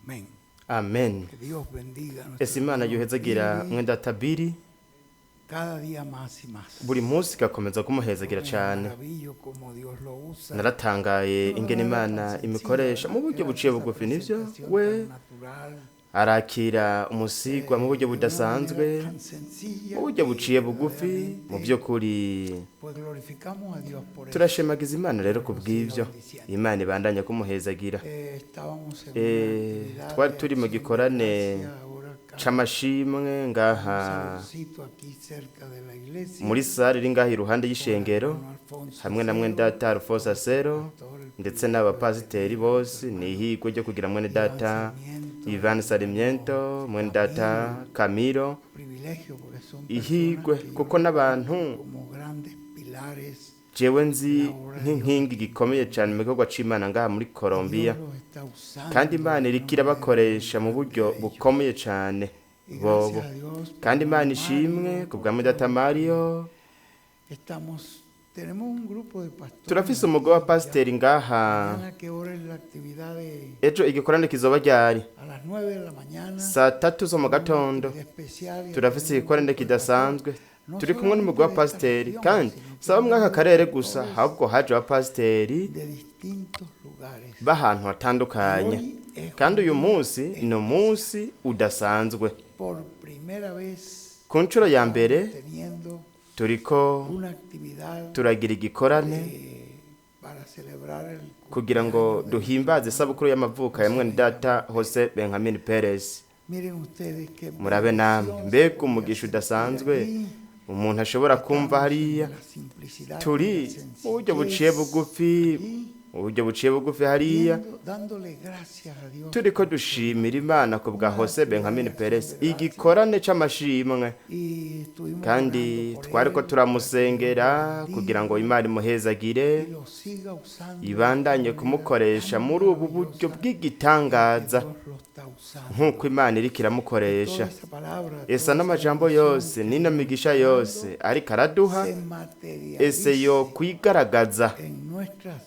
Amén. Amen. Que Dios bendiga a nuestro Ese Imana hermano yohezagira Billy mwendata Bili cada día más y más. buri munsi igakomeza kumuhezagira Me cyane. maravillo como Dios lo usa. Naratangaye De una ingene manera Imana tan imikoresha sencilla, mu ¿verdad? buryo Que buciye hace esa bugufi, nivyo presentación we tan natural, arakira umusigwa mu buryo de una budasanzwe, manera tan sencilla mu buryo que buciye bugufi. Mu verdaderamente, by'ukuri pues glorificamos a Dios por eso. turashemagiza Imana rero ku bw'ibyo, Imana ibandanya kumuhezagira. Estábamos en una actividad Twari de turi mu acción de gikorane gracias ahora acá, c'amashimwe en un ngaha saloncito aquí cerca de la iglesia, muri sare iri ngaha iruhande con el y'ishengero hermano Alfonso hamwe na Acero, mwene data Alfonso Acero pastor, el ndetse privilegio de n'abapasiteri tener a nuestro bose. Ni hermano ihigwe ryo kugira mwene Iván data Sarmiento, Ivan el hermano Sarmiento, mwene data Camilo, Camilo. privilegio porque son personas Ihigwe que yo kuko reconozco n'abantu como grandes pilares jewe en nzi la obra de Dios nk'inkingi aquí en gikomeye cyane mu Colombia. gikorwa c'Imana ngaha muri Y Colombia, Dios los está kandi usando Imana de iriko una manera muy irabakoresha mu grande buryo a ellos. bukomeye cyane Y bobo. gracias a Dios por Kandi hermano Imana ishimwe Mario, ku por bwa todos data los que Mario. estamos. Tenemos un grupo de pastores Turafise umugwi aquí ya. w'abapasiteri ngaha. Mañana, ¿qué hora es la actividad de Ejo igikorane kizoba ryari? A las 9 de la mañana Saa tatu zo mu tenemos una gatondo actividad especial y turafise tenemos un igikorane grupo de pastores, kidasanzwe, no turi kumwe n'umugwi solamente de esta w'abapasiteri, región, kandi sino que si abo mw'aka vienen karere gusa, pastores ahubwo haje abapasiteri de distintos lugares. b'ahantu Y hatandukanye. hoy es Kandi un uyu día munsi ni especial. umunsi udasanzwe. Por primera vez Ku nshuro ya estamos mbere teniendo turiko una actividad turagira igikorane para celebrar el kugira ngo cumpleaños de nuestro duhimbaze hermano isabukuru y'amavuko ya José mwene data Benjamín Pérez. Jose Benjamin Perez. Miren ustedes qué Murabe namwe bendición se mbega podía umugisha sentir udasanzwe allí. umuntu ashobora kumva Estamos en hariya. la simplicidad, en la Turi mu buryo buciye sencillez bugufi, allí, mu buryo buciye bugufi hariya, dándole gracias a Dios turiko por su dushimira Imana ku bwa una Jose actividad de Benjamin acción Perez, de gracias. igikorane c'amashimwe. Y estuvimos Kandi orando por twariko él para que Dios lo turamusengera kugira ngo bendiga Imana imuhezagire, y lo siga usando de esta ibandanye manera kumukoresha tan muri ubu buryo maravillosa en que bw'igitangaza Dios lo está nk'uko usando. Imana iriko Que toda iramukoresha. esa palabra, Esa toda esa n'amajambo bendición yose que n'ino Dios nos migisha está dando yose ariko araduha, se ese yo materialice kwigaragaza en nuestras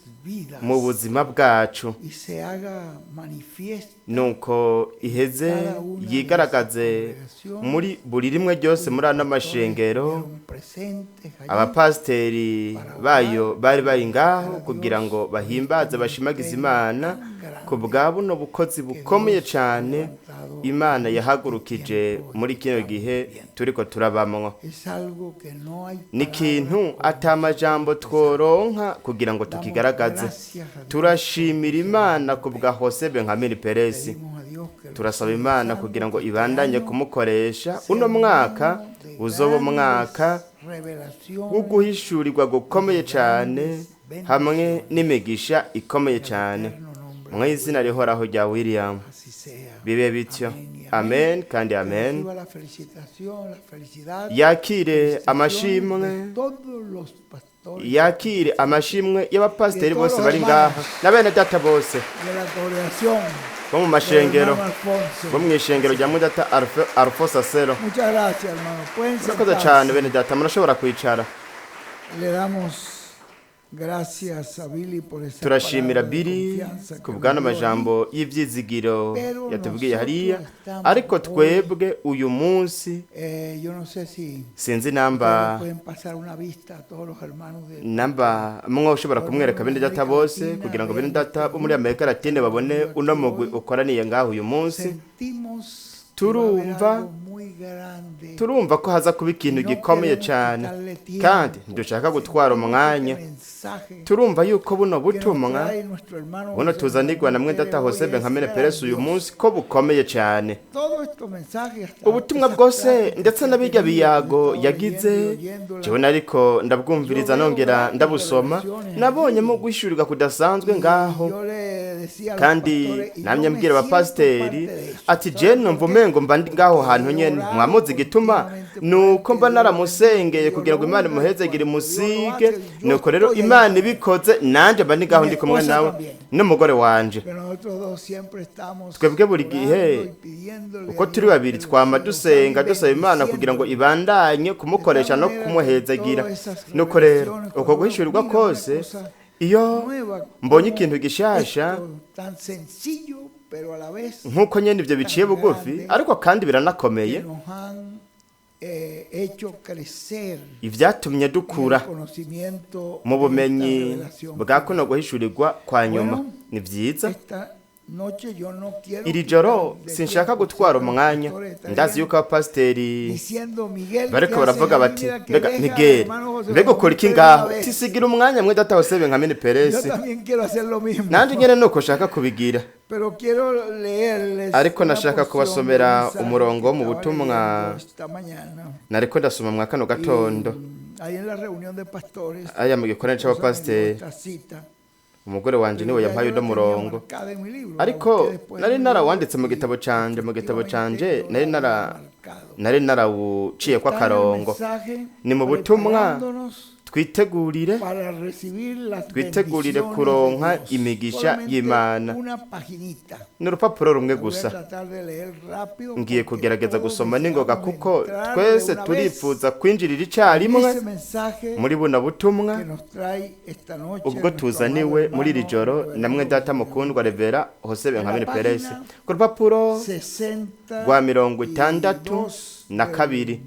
mu vidas buzima bwacu, y se haga manifiesta nuko en iheze cada una de esas yigaragaze congregaciones muri buri rimwe ryose cuyos muri ano pastores mashengero. estuvieron presentes allí Abapasiteri para bayo orar bari y bari ngaho glorificar a kugira Dios ngo por este bahimbaze bashimagize ministerio Imana tan ku grande bwa buno bukozi que bukomeye Dios ha cane levantado Imana en este yahagurukije tiempo en muri que kino estamos gihe viviendo. turiko turabamwo. Es algo que no hay Ni palabras ikintu con ata nosotros majambo expresar. tworonka kugira ngo Damos tukigaragaze. gracias a Dios por Turashimira José Imana Benjamín ku bwa Pérez. Jose Benjamin Perez. Pedimos a Dios que lo Turasaba siga Imana usando, kugira ngo que este ibandanye año kumukoresha sea uno un mwaka año de uzoba umwaka grandes revelaciones wo guhishurirwa y de gukomeye cyane grandes hamwe bendiciones. n'imigisha ikomeye En el cyane eterno nombre mu de izina William. rihoraho rya William. Así sea. Bibe bityo. Amén y amén. Amen kandi Que amen. reciba la felicitación, la felicidad, Yakire felicitaciones amashimwe, de todos los pastores aquí yakire presentes amashimwe y de y'abapasiteri todos bose los bari ngaha hermanos na bene data bose de la congregación bo mu del mashengero, hermano bo Alfonso mu ishengero rya Acero. mudata Alfonso Acero. Muchas gracias, hermano. Pueden Murakoze cyane sentarse. bene data, murashobora kwicara. Le damos gracias a Billy por esas Turashimira palabras de Bili confianza ku que nos bw'ano dio allí. majambo y'ivyizigiro Pero yatubwiye nosotros hariya, estamos ariko hoy, twebwe uyu munsi yo no sé si sinzi ustedes namba pueden pasar una vista a todos los hermanos de namba mwe ushobora los kumwereka hermanos bene de data América bose Latina, kugira ngo bene vean data este bo muri grupo Amerika que Latine está babone reunido uno aquí mugwi hoy. ukoraniye ngaho uyu munsi. Sentimos que va a haber Turumva algo muy grande turumva ko haza kuba y ikintu no gikomeye queremos cyane, quitarle kandi tiempo. ntidushaka gutwara Sentimos este umwanya. mensaje Turumva yuko buno que nos butumwa trae nuestro hermano buno José tuzanirwa na Benjamín mwene data Pérez hoy Jose es Benjamin Perez uyu grandioso. munsi ko bukomeye cyane. Todos estos mensajes, hasta Ubutumwa esas bwose pláticas ndetse que ha n'abijya tenido, que yo biyago estaba leyendo y yagize, oyéndolas, jewe nariko yo ndabwumviriza veo nongera grandes ndabusoma, revelaciones nabonyemo allí. guhishurirwa kudasanzwe Y ngaho. yo le decía a los Kandi pastores, y namye yo me mbwira siento abapasiteri parte de eso. ati je ¿Saben numva por qué? umengo mba ndi ngaho Porque hantu he nyene. orado Mwamuzi igituma continuamente por él, nuko que mba Dios lo bendiga, que naramusengeye Dios kugira lo ngo Imana unga, y imuhezegire cuando Dios lo imusige. hace, yo Nuko rero estoy ahí Imana con él. ibikoze nanjye mba ndi Y ngaho mi ndi kumwe esposa nawe también. n'umugore wanje. Pero nosotros dos siempre estamos Twebwe buri orando gihe y pidiéndole uko a turi Dios babiri que lo twama siga usando y dusenga dusaba Imana kugira ngo bendiciéndolo. ibandanye De tal kumukoresha no manera que kumuhezagira. todas esas Nuko rero revelaciones, uko cuando uno guhishurirwa mira una kose, cosa iyo nueva mbonye como ikintu gishasha esto, tan sencillo, pero a la vez Nk'uko nyene ivyo biciye bugufi, ariko kandi biranakomeye, que nos han hecho crecer ivyatumye en el dukura conocimiento mu de esta bumenyi revelación. bwa kuno guhishurirwa kwa nyuma. Ni vyiza. Esta noche yo no quiero Iri joro quitar de sinshaka tiempo, gutwara sé que los umwanya. pastores estarían Ndazi yuko abapasiteri diciendo, Miguel, bariko ¿qué baravuga haces ahí? bati: Mira que "Mbega deja al Miguel, hermano José mbega ukora iki Benjamín Pérez ngaho? una vez". Tisigira umwanya mwe data Jose Benjamin Yo Perez." también quiero hacer lo mismo. Nanje nyene nuko nshaka kubigira. Pero quiero leerles Ariko una nashaka porción del kubasomera mensaje umurongo que mu estaba butumwa leyendo esta mañana. Nariko ndasoma mwa kano gatondo. Y ahí en la reunión de pastores, Aya mu gikorane Rosa me dio c'abapasiteri, esta cita. umugore wanje niwe Pero ya yampaye yo la uno tenía murongo, marcada en mi libro, la ariko busqué después nari en mi narawanditse libro mu y gitabo canje. Mu gitabo efectivamente canje yo nari la nara había marcado. nari narawuciyeko Está en el akarongo. mensaje Ni mu butumwa preparándonos twitegurire para recibir las twitegurire bendiciones de kuronka Dios. imigisha Solamente y'Imana. una paginita. Ni urupapuro rumwe La voy a gusa. tratar de leer rápido Ngiye porque kugerageza todos gusoma ningoga deseamos kuko entrar de twese una vez turifuza kwinjirira icyarimwe en ese mensaje muri buno butumwa que nos trae esta noche ubwo nuestro amado tuzaniwe muri iri hermano joro na mwe reverendo data José mukundwa Revera Jose Benjamin En la Perez. página Ku rupapuro 62 rwa 62.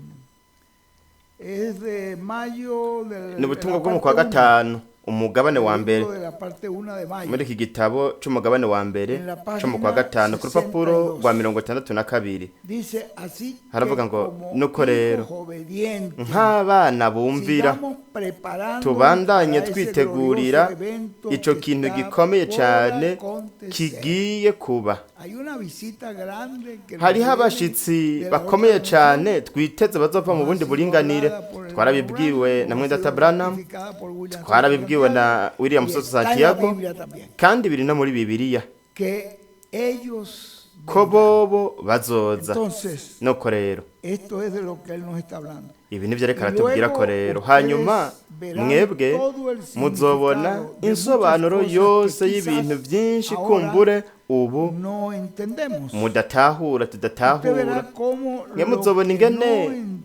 Es de mayo del, Ni ubutumwa de la bwo mu kwa parte uno, gatanu, umugabane wa del mbere, libro de la parte una de mayo. muri iki gitabo c'umugabane wa mbere En la co mu kwa página gatanu, ku rupapuro 62. rwa 62. Dice así que Haravuga ngo, como "Nuko rero, hijos obedientes, nk'abana bumvira, sigamos preparándonos tubandanye para ese twitegurira glorioso evento ico que kintu está gikomeye por cane acontecer. kigiye kuba." Hay una visita grande que nos Hariho viene abashitsi de la bakomeye otra cane twiteze bazova mu nación. bundi Ha sido buringanire. hablada por el Twarabibwiwe Branham, na ha mwene data sido Branham, ratificada por William Soto twarabibwiwe na Santiago, William y Soto está en la Santiago, Biblia también, kandi biri no muri Bibiliya que ellos ko vendrán. bobo bazoza. Entonces, Nuko rero, esto es de lo que él nos está hablando. ibi nivyo ariko Y aratubwira ko luego rero ustedes hanyuma verán mwebwe todo el muzobona significado de muchas insobanuro cosas que yose quizás y'ibintu byinshi ahora kumbure ubu no entendemos. mudatahura, Usted tudatahura. verá cómo Mwe lo muzobona que ingene no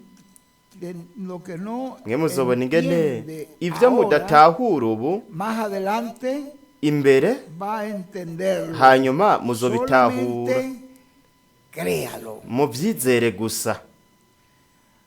lo que no mwe muzobona ingene entiende ivyo ahora, mudatahura ubu, más adelante imbere va a entenderlo. hanyuma muzobitahura. Solamente créalo. Muvyizere gusa.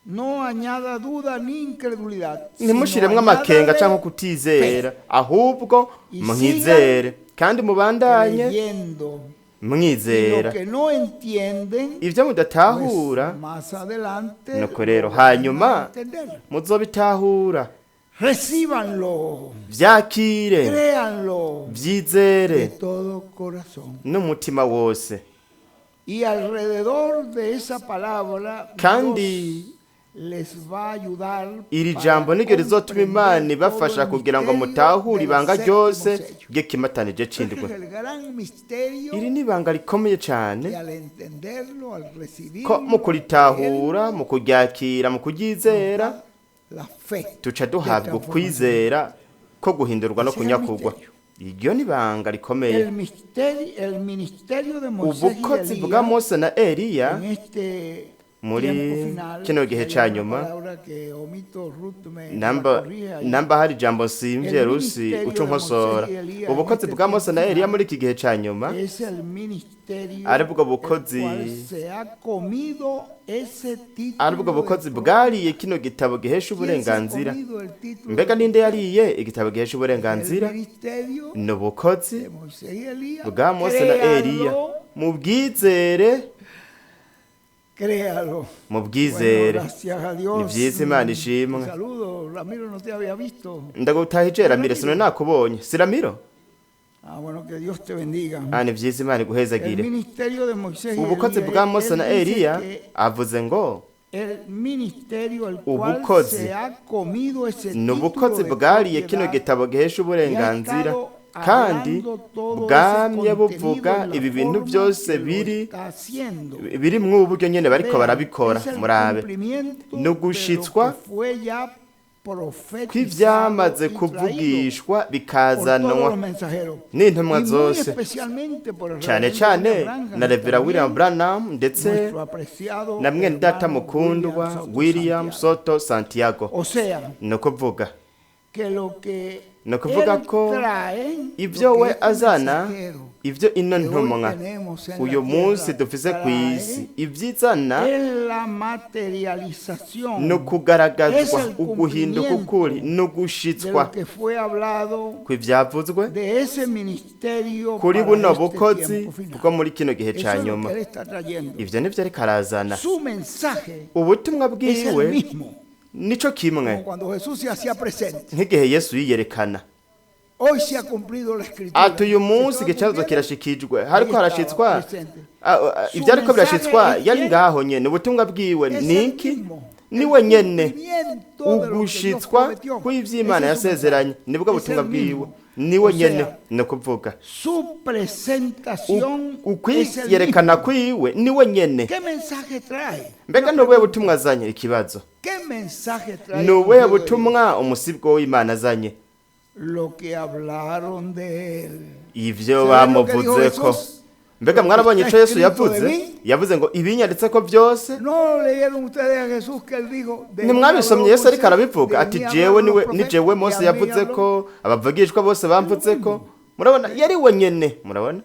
No añada duda ni incredulidad, sino Ntimushiremwo amakenga añádale canke kutizera, ahubwo Y mwizere kandi mubandanye creyendo. Y lo mwizera. que no entienden, Ivyo mudatahura, pues, más adelante nuko rero lo van a hanyuma entender. muzobitahura. Recíbanlo, Vyakire, créanlo de vyizere todo corazón. n'umutima wose. Y alrededor de esa palabra, Kandi Dios les va a ayudar iri para jambo niryo rizotuma Imana comprender ibafasha todo el kugira ngo misterio mutahure del ibanga séptimo ryose sello. ry'ikimatanije Este c'indwi. es el gran misterio Iri ni ibanga rikomeye que cane al entenderlo, al ko recibirlo, mu kuritahura, mu kuryakira, mu kuryizera, la fe tuca de duhabwa transformación. ukwizera ko guhindurwa no Ese es el kunyakugwa. misterio. Iryo ni ibanga rikomeye. El misterio, el ministerio de Moisés y Ubukozi Elías bwa Mose na Eliya en este muri tiempo final, kino gihe hay ca una nyuma, palabra que omito, Ruth me la namba corrige ahí. namba hari ijambo nsimvye El Rusi ministerio uca de unkosora. Moisés y Elías en Ubukozi este bwa Mose na tiempo Eliya final muri iki gihe ca nyuma es el ministerio aribwo el bukozi cual se ha comido ese aribwo título de bukozi pro- bwariye kino gitabo gihesha ¿Quién se ha uburenganzira. comido el título Mbega de ninde yariye igitabo gihesha El uburenganzira? ministerio Ni ubukozi de Moisés y Elías. bwa Mose na Eliya. Créalo, Mubwizere, créalo. Bueno, mubwizere. gracias a Dios. Ni vyiza, Imana ishimwe. Te saludo, Ramiro, no te había visto. Ndagutahije Ramiro, sinari nakubonye. Si Ramiro? Ah, bueno, que Dios te bendiga. Ah, ni vyiza, Imana El iguhezagire. ministerio de Moisés y Ubukozi Elías, bwa Mose él na dice Eliya, que avuze ngo el ministerio el cual ubukozi se ha comido ese ni título ubukozi de bwariye kino propiedad gitabo gihesha y ha uburenganzira, estado kandi hablando todo ese bwamye contenido buvuga en la ibi bintu forma byose que lo biri está haciendo. biri mw'ubu buryo nyene bariko Vean, barabikora. es el Murabe, cumplimiento ni de lo ugushitswa que fue ya profetizado kw'ivyamaze y traído kuvugishwa por todos bikazanwa los mensajeros. n'intumwa Y muy zose, especialmente por el cane reverendo cane William Branham na y Revera William también Branham, ndetse nuestro apreciado na mwene data hermano mukundwa William Soto William Santiago. Soto Santiago. O sea, Ni ukuvuga que lo que Ni ukuvuga Él ko trae ibyo lo que we este azana, mensajero ibyo ino que hoy ntumwa tenemos en la uyu munsi tierra dufise ku trae isi, ibyizana es la materialización ni ukugaragazwa, Es el uguhinduka ukuri, cumplimiento ni de ugushitswa lo que fue hablado kw'ivyavuzwe de ese ministerio kuri para buno este bukozi tiempo final. bwo muri kino gihe Eso ca es lo nyuma. que él está trayendo. Ivyo nivyo ariko arazana. Su mensaje Ubutumwa es el bwiwe mismo nico kimwe como cuando Jesús se hacía presente. nk'igihe Yesu yiyerekana. Hoy se ha cumplido la escritura. Ati uyu ¿Se munsi estaba igicazo cumpliendo? kirashikijwe, hariko harashitswa Su ivyariko birashitswa, mensaje es yari quién? ngaho nyene. Ubutumwa bwiwe Es el niki? mismo. Ni El we nyene. cumplimiento de lo que Dios Ugushitswa prometió. kw'ivy'Imana Ese es su yasezeranye mensaje. nibwo Es butumwa el bwiwe, mismo. niwe O nyene. sea, Ni ukuvuga su presentación es el ukwiyerekana mismo. kwiwe niwe nyene. ¿Qué mensaje trae? Mbega ni ubuhe butumwa azanye? Ikibazo ¿Qué mensaje trae ni el ubuhe ungido de Dios? butumwa umusibwo w'Imana azanye? Lo que hablaron de él. Ivyo Se ve lo que dijo bamuvuzeko. Jesús? Mbega mwarabonye ico Yesu Está escrito yavuze? de mí. Yavuze ngo ibinyanditseko byose. ¿No leyeron ustedes a Jesús que él dijo? De mí Ntimwabisomye habló Yesu ariko Moisés, arabivuga de ati mí jewe hablaron niwe los ni jewe profetas, Mose y a mí yavuze habló. ko abavugishwa bose bamvuze ko. Murabona yari we nyene, murabona.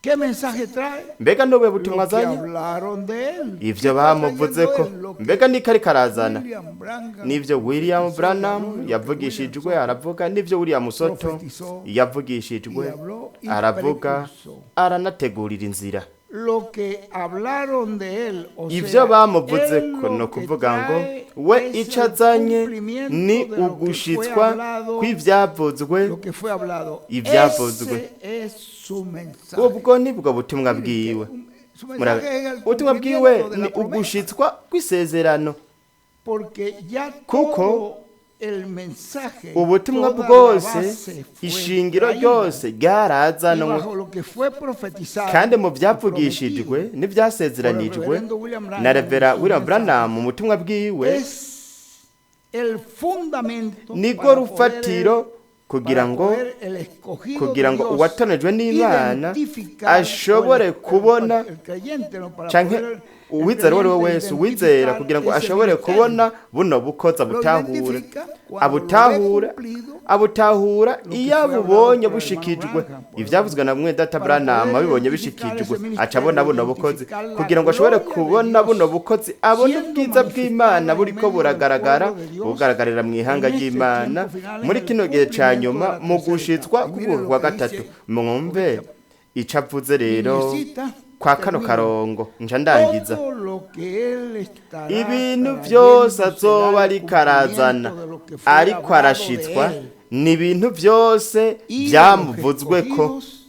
¿Qué mensaje trae? Mbega ni ubuhe butumwa Lo que azanye? hablaron de él. Ivyo ¿Qué está bamuvuze ko. trayendo él? Lo que Mbega niko ariko arazana? William Branham Nivyo William profetizó, Branham habló, y lo que yavugishijwe William aravuga, nivyo William Soto profetizó, yavugishijwe y habló y aravuga, precursó. aranategurira inzira. Lo que hablaron de él, o Ivyo sea, bamuvuze él ko lo ni que ukuvuga ngo trae we es ico el azanye cumplimiento ni de lo que fue ugushitswa hablado, kw'ivyavuzwe, lo que fue hablado. ivyavuzwe. Ese es su mensaje. Ubwo nibwo butumwa Mire, bwiwe. su Murabe, mensaje es el ubutumwa bwiwe cumplimiento de ni la promesa, ugushitswa kw'isezerano, porque ya kuko todo el mensaje, ubutumwa toda la bwose, base fue ishingiro traída, ryose y ryarazanwe, bajo lo que fue profetizado kandi mu y byavugishijwe prometido n'ibyasezeranijwe por el reverendo William na Branham Revera en su William mensaje, Branham mu butumwa bwiwe, es el fundamento nirwo para rufatiro poder, kugira para ngo poder el escogido kugira de ngo Dios uwatonejwe n'Imana identificar, ashobore o el, kubona, el creyente, no, para canke poder el uwizera uwo ari we creyente wese, uwizera identificar kugira ngo ese ashobore ministerio. kubona buno bukozi, Lo abutahure, identifica cuando lo ve abutahura, cumplido abutahura lo que iyo fue hablado abubonye por el hermano bushikijwe. Branham, por el Ivyavuzwe na mwene data para Branham poder abibonye identificar bishikijwe, ese ministerio, aca abona buno bukozi, identificar la kugira ngo ashobore gloria de kubona Dios buno bukozi, abone siendo ubwiza bw'Imana manifestada en buriko medio del buragaragara, pueblo de Dios bugaragarira mu ihanga en este ry'Imana tiempo final, en muri el kino gihe ca cumplimiento nyuma, de la mu tercera gushitswa etapa. Y mire k'uku lo kwa que gatatu. dice Mwumve ico avuze rero Niñecita, kwa kano termino. karongo nca ndangiza. Todo lo que él estará Ibintu trayendo byose será azoba el ariko arazana, cumplimiento de lo que fue ariko hablado de arashitswa, él ni ibintu byose y de los byamuvuzweko, escogidos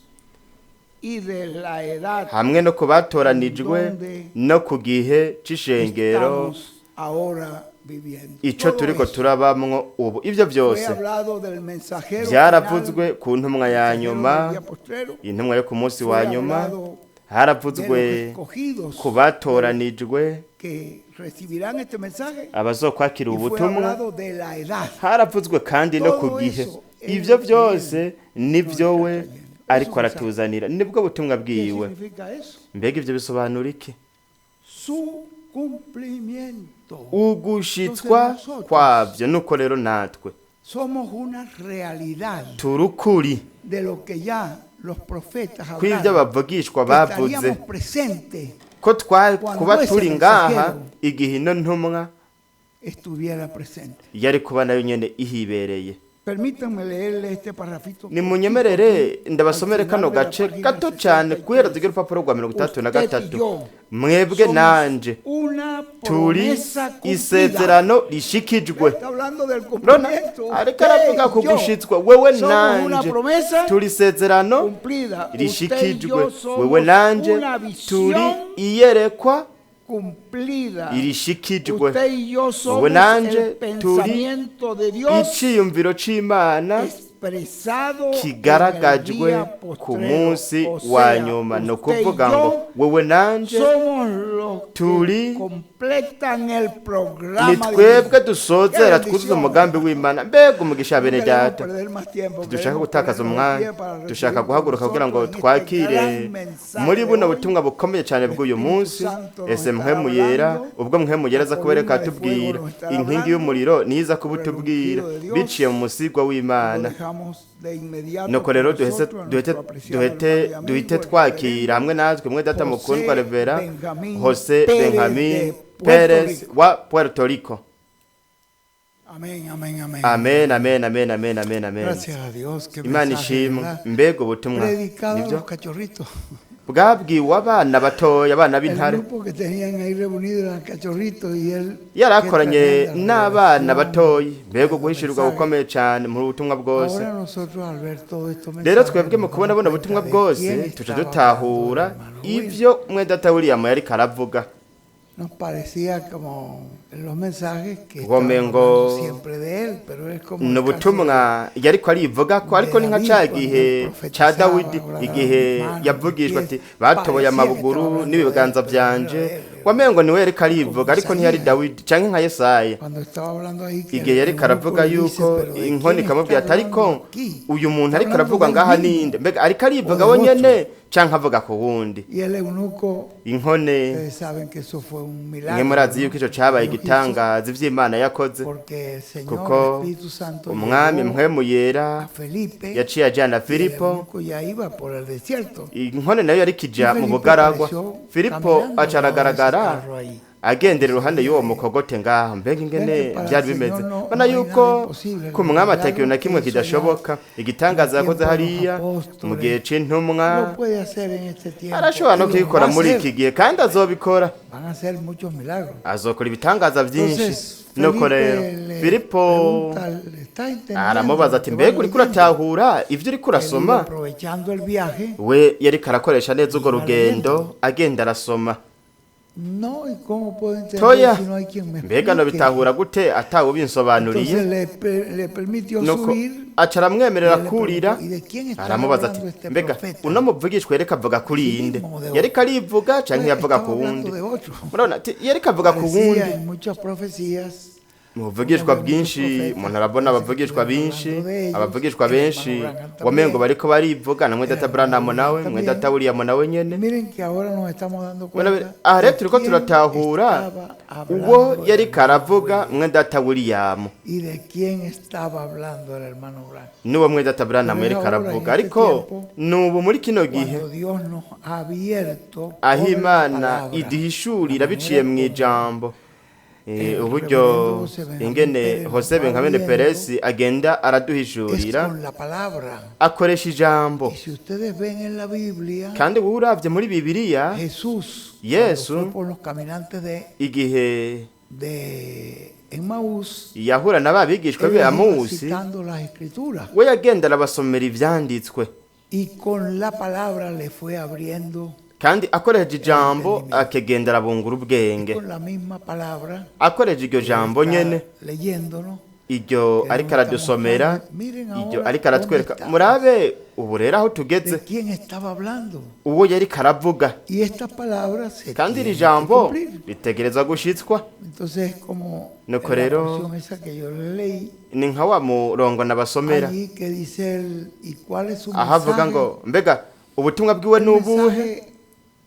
y de la edad hamwe no ku batoranijwe donde no ku gihe c'ishengero estamos ahora viviendo. ico Todo turiko eso turabamwo ubu. Ivyo fue byose hablado del mensajero vyaravuzwe final, ku ntumwa ya mensajero nyuma, del día postrero, intumwa yo ku munsi fue wa nyuma, hablado de haravuzwe los escogidos ku batoranijwe que recibirán este mensaje abazokwakira y fue ubutumwa, hablado de la edad. haravuzwe kandi no ku Todo gihe. eso es Ivyo lo que byose él nivyo nos we está trayendo. ariko Eso aratuzanira, nibwo butumwa ¿Qué bwiwe. significa eso? Mbega ivyo bisobanura iki? Su cumplimiento. Ugushitswa Entonces nosotros kwavyo. Nuko rero natwe somos una realidad turukuri de lo que ya los profetas kw'ivyo hablaron, abavugishwa que bavuze, estaríamos presentes ko twa cuando kuba ese turi ngaha mensajero igihe ino ntumwa estuviera presente. yari kuba nayo nyene ihibereye. Permítanme leerle este parrafito. Nimunyemerere ndabasomere Al final kano de la gace página gato cyane 63. guhera tugere urupapuro rwa mirongo itandatu na Usted y gatatu. yo Mwebwe somos nanje una turi promesa cumplida. isezerano rishikijwe. Está hablando del Rona cumplimiento. ariko aravuga ku Usted y yo gushitswa, wewe somos una nanje promesa turi isezerano cumplida. Usted y rishikijwe, yo somos wewe nanje una turi visión iyerekwa cumplida. irishikijwe, Usted y yo wewe somos nanje el turi pensamiento de Dios iciyumviro c'Imana expresado en el kigaragajwe día ku postrero. munsi O wa sea, nyuma. Ni usted y ukuvuga ngo yo wewe nanje somos los que Turi completan el programa ni divino. twebwe dusozera Qué twuzuza bendición. umugambi w'Imana. Mbega umugisha, bene No queremos data. perder más tiempo, Dushaka queremos gutakaza ponernos de umwanya, pie para dushaka recibir con guhaguruka kugira ngo nosotros en este twakire gran mensaje muri de buno hoy. butumwa bukomeye cyane bw'uyu Espíritu munsi. Santo nos Ese estará mpwemu yera, hablando, ubwo mpwemu yera aza la kubereka columna de fuego atubwira, nos estará inkingi hablando, y'umuriro niza por el kubutubwira ungido de Dios. biciye mu musigwa Lo w'Imana. dejamos de inmediato Nuko con rero duheze nosotros a duhite nuestro apreciado duhite hermano y amigo, duhite el twakira reverendo hamwe natwe mwe data mukundwa José Revera Benjamín Jose Pérez Benjamin de Puerto Perez Rico. wa Puerto Rico. Amén, amén, amén. Amen, amen, amen, amen, amen, amen. Gracias a Dios. Qué Imana mensaje, ishimwe. ¿verdad? Mbega ubutumwa, Predicado a nibyo los cachorritos. bwabwiwe abana batoya, abana El b'intare. grupo que tenían ahí reunido eran cachorritos y él. Yarakoranye qué tremenda n'abana revelación, batoya. Mbega tremendo uguhishirirwa mensaje. gukomeye cyane muri ubutumwa bwose. Ahora nosotros al ver todo esto Rero twebwe mu kubona buno butumwa bwose tuca dutahura ivyo mwe data William yariko aravuga. Nos parecía como en los mensajes que Gome estaban ngo hablando siempre de él, pero es como ni el caso ubutumwa yariko arivuga ko, ariko ni nka ca gihe ca Dawidi igihe yavugishwa ati batoboye amabuguru n'ibiganza vyanje, wamengo niwe yariko arivuga, ariko ntiyari Dawidi, canke nka Yesaya cuando estaba hablando ahí que igihe el yariko aravuga eunuco le dice, yuko "Pero ¿de inkoni quién ikamubwira está ati ariko hablando aquí? uyu muntu Está ariko hablando aravuga del ngaha mismo". ninde? Mbega ariko arivuga O de wenyene canke avuga ku wundi? Y el eunuco, Inkone, ustedes saben que eso fue un milagro, mwe murazi ¿no? yuko ico cabaye Dios hizo, igitangaza ivy'Imana yakoze, porque el Señor, kuko el Espíritu Santo, umwami llevó mpwemu yera a Felipe, yaciye ajana y el Filipo. eunuco ya iba por el desierto. Inkone nayo yariko ija Y mu Felipe bugaragwa. apareció Filipo caminando aca al lado de ese aragaragara carro ahí. agendera iruhande y'uwo mukogote ngaho. Mbega ingene Mbega para byari el bimeze! Señor no- Bana no hay yuko nada imposible, ku mwami milagro atakintu na kimwe que hizo kidashoboka. ya Igitangaza en el yakoze tiempo de los hariya mu gihe apóstoles, c'intumwa lo puede hacer en este tiempo arashobora no y lo kubikora va a muri hacer. iki gihe, kandi azobikora. Van a hacer muchos milagros. Azokora ibitangaza byinshi. Entonces, Nuko rero Felipe le Filipo pregunta, "¿Le está entendiendo aramubaza lo ati que va mbega uriko leyendo?" uratahura ivyo uriko Él iba urasoma? aprovechando el viaje. We yariko arakoresha neza urwo rugendo agenda arasoma. No, ¿y cómo puedo entender Toya, si no hay quien me mbega explique? nobitahura gute atawe ubinsobanuriye? Entonces le permitió Nuko subir. aca aramwemerera Y él le kurira. preguntó, "¿Y de quién está Aramubaza ati hablando este mbega profeta?" uno muvugishwa yariko avuga kuri Sí inde? mismo de otro. Yariko arivuga canke yavuga Estaba ku hablando wundi? de otro. Murabona ati yariko avuga ku Parecía wundi. en muchas profecías. Mu buvugishwa bwinshi umuntu arabona abavugishwa benshi, abavugishwa benshi wamengo bariko barivuga, na mwe data Branham nawe, mwe data William nawe nyene. Miren que ahora nos estamos dando Murabona, cuenta aha rero de turiko quién turatahura estaba hablando uwo el yariko hermano aravuga William mwe data William y de quién estaba hablando el hermano Branham. n'uwo mwe data Branham Pero yariko ahora, aravuga. en este Ariko tiempo, nubu muri kino gihe, Cuando Dios nos ha abierto aho con la Imana palabra, iduhishurira la biciye manera mu como ijambo, el uburyo reverendo José Benjamín ingene Pérez nos Jose va Benjamin abriendo, Perez agenda es araduhishurira con la palabra. akoresha ijambo. Y si ustedes ven en la Biblia, Kandi wowe uravye muri Bibiliya, Jesús, cuando Yesu, fue por los caminantes igihe de Emmaús, yahura na ba bigishwa él be les iba Amusi, citando las escrituras we yagenda arabasomera ivyanditswe, y con la palabra le fue abriendo, kandi akoresheje ijambo akagenda arabungura ubwenge. con la misma palabra Akoresheje iryo que jambo está nyene, leyéndonos, iryo que ariko nos aradusomera, está mostrando. Miren iryo ahora ariko aratwereka. dónde estamos. Murabe ubu rero aho tugeze, de quién estaba hablando. uwo yariko aravuga. Y estas palabras se Kandi iri tienen que jambo cumplir. ritegerezwa gushitswa. Entonces, como Nuko en la rero, porción esa que yo le leí, ni nka wa murongo nabasomera, allí que dice él, ¿y cuál es su aho avuga mensaje? ngo mbega ubutumwa bwiwe El ni ubuhe? mensaje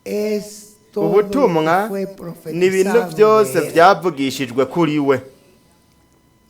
es todo lo Ubutumwa que fue ni ibintu profetizado byose de él. byavugishijwe kuri we.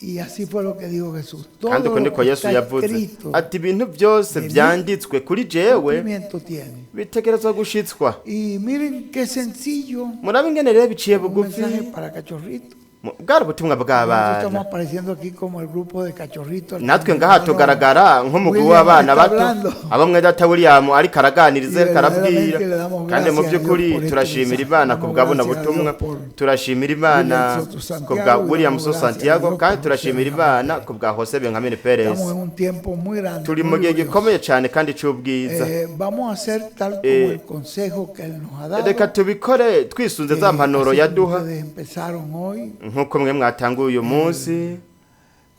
Y así fue lo que dijo Jesús. Todo Kandi uko lo niko que Yesu está yavuze escrito, ati ibintu byose de mí, byanditswe kuri jewe cumplimiento tiene. bitegerezwa gushitswa. Y miren qué sencillo. Murabe ingene rero biciye Un bugufi. mensaje para cachorritos. Bwari ubutumwa Nosotros bw'abana. estamos apareciendo aquí como el grupo de cachorritos. Natwe ngaha tugaragara nk'umugwi William w'abana está bato, hablando. abo mwe data William ariko araganiriza, Y ariko arabwira. verdaderamente le damos Kandi mu gracias a Dios by'ukuri por este turashimira mensaje. Imana ku Damos bwa buno gracias a butumwa, Dios por turashimira Imana William Soto ku bwa Santiago y William damos Soto gracias a Santiago, Dios kandi por turashimira José Imana Benjamín ku bwa Jose Benjamin Perez. Estamos en un tiempo muy grande, Turi mu muy gihe glorioso. gikomeye cyane kandi cy'ubwiza. Vamos a hacer tal como el consejo que Él nos ha dado. Reka tubikore twisunze za mpanuro Así como yaduha, ustedes empezaron hoy nk'uko mwe mwatanguye uyu munsi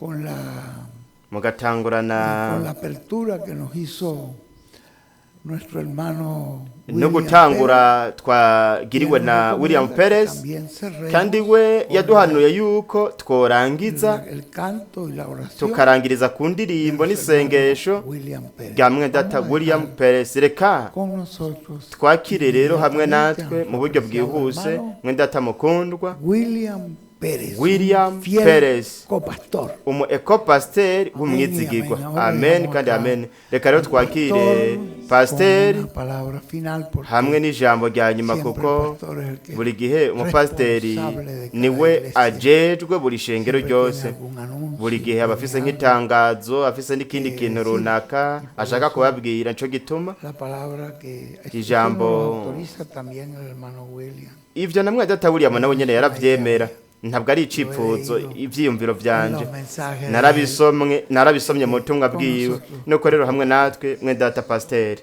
con la, mugatangurana con la apertura que nos hizo Nuestro hermano No William gutangura Pérez, twagiriwe quien na nos William recomienda que Perez, también cerremos kandi we con yaduhanuye yuko tworangiza el canto y la oración tukarangiriza ku ndirimbo de nuestro hermano n'isengesho William Pérez. rya mwene data Vamos a William dejar Perez. Reka con nosotros twakire rero hamwe inmediatamente a natwe nuestro mu buryo apreciado bwihuse hermano mwene data mukundwa William Pérez, un William fiel Pérez, copastor. umu ekopasiteri Amen y w'umwizigirwa. amen. Ahora Amen dejamos kandi acá amen. Reka rero al twakire pastor con pasiteri una palabra final, porque hamwe n'ijambo rya nyuma, siempre kuko el pastor es el que buri gihe umupasiteri responsable de cada niwe iglesia. ajejwe buri shengero Siempre tiene ryose. algún anuncio, Buri gihe aba afise tiene algo, nk'itangazo, afise n'ikindi kintu decir. runaka Y por ashaka eso kubabwira. Nico gituma la palabra que eso ijambo nos autoriza también el hermano William. ivyo na mwene data William nawe nyene Es una idea yaravyemera. mía. Ntabwo ari Yo he icifuzo, leído ivyiyumviro en vyanje, los mensajes de él narabisomwe, narabisomye mu butumwa con bwiwe. nosotros. Nuko rero hamwe natwe mwene data pasiteri.